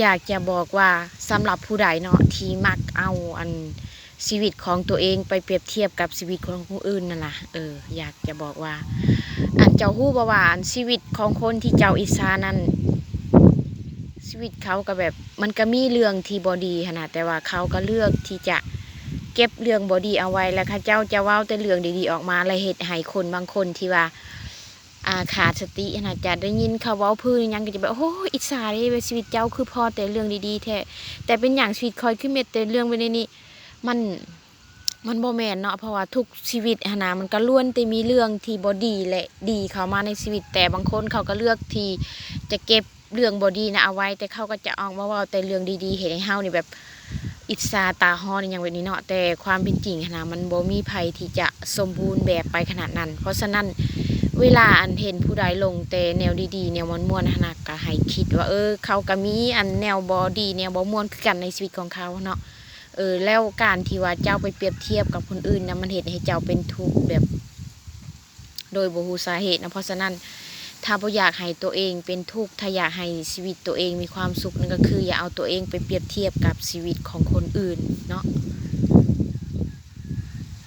ຢາກຈະບອກວ່າ ສຳລັບຜູ້ໃດເນາະ ທີ່ມັກເອົາອັນຊີວິດຂອງຕົວເອງໄປປຽບທຽບກັບຊີວິດຂອງຄົນອື່ນນັ້ນນະ ເອີ ຢາກຈະບອກວ່າ ອັນເຈົ້າຮູ້ບໍ່ວ່າ ອັນຊີວິດຂອງຄົນທີ່ເຈົ້າອິດສານັ້ນ ຊີວິດເຂົາກໍແບບ ມັນກໍມີເລື່ອງທີ່ບໍ່ດີຫັ້ນນະ ແຕ່ວ່າເຂົາກໍເລືອກທີ່ຈະເກັບເລື່ອງບໍ່ດີເອົາໄວ້ ແລະ ເຂົາເຈົ້າຈະເວົ້າແຕ່ເລື່ອງດີໆອອກມາ ແລະ ເຮັດໃຫ້ຄົນບາງຄົນທີ່ວ່າ ອ່າ ຂາດສະຕິຫັ້ນນະ ຈະໄດ້ຍິນເຂົາເວົ້າພື້ນຫຍັງກໍຈະແບບ ໂອ້ຍ ອິດສາເດ້ ແບບຊີວິດເຈົ້າຄືພໍແຕ່ເລື່ອງດີໆແທ້ ແຕ່ເປັນຫຍັງຊີວິດຂ້ອຍຄືມີແຕ່ເລື່ອງແບບນີ້ ມັນ ມັນບໍ່ແມ່ນເນາະ ເພາະວ່າທຸກຊີວິດຫັ້ນນະ ມັນກໍລ້ວນແຕ່ມີເລື່ອງທີ່ບໍ່ດີ ແລະ ດີເຂົ້າມາໃນຊີວິດ ແຕ່ບາງຄົນເຂົາກໍເລືອກທີ່ຈະເກັບເລື່ອງບໍ່ດີນະເອົາໄວ້ ແຕ່ເຂົາກໍຈະອອກມາເວົ້າແຕ່ເລື່ອງດີໆ ເຮັດໃຫ້ເຮົານີ້ແບບ ອິດສາຕາຮ້ອນອີ່ຫຍັງແບບນີ້ເນາະ ແຕ່ຄວາມເປັນຈິງຫັ້ນນະ ມັນບໍ່ມີໃຜທີ່ຈະສົມບູນແບບໄປຂະໜາດນັ້ນ. ເພາະສະນັ້ນ ເວລາອັນເຫັນຜູ້ໃດລົງແຕ່ແນວດີໆ ແນວມ່ວນໆຫັ້ນນະ ກໍໃຫ້ຄິດວ່າ ເອີ ເຂົາກໍມີອັນແນວບໍ່ດີ ແນວບໍ່ມ່ວນຄືກັນໃນຊີວິດຂອງເຂົາເນາະ. ເອີ ແລ້ວການທີ່ວ່າເຈົ້າໄປປຽບທຽບກັບຄົນອື່ນນະ ມັນເຮັດໃຫ້ເຈົ້າເປັນທຸກແບບ ໂດຍບໍ່ຮູ້ສາເຫດນະ. ເພາະສະນັ້ນ ຖ້າບໍ່ຢາກໃຫ້ຕົວເອງເປັນທຸກ ຖ້າຢາກໃຫ້ຊີວິດຕົວເອງມີຄວາມສຸກ ນັ້ນກໍຄືຢ່າເອົາຕົວເອງໄປປຽບທຽບກັບຊີວິດຂອງຄົນອື່ນເນາະ.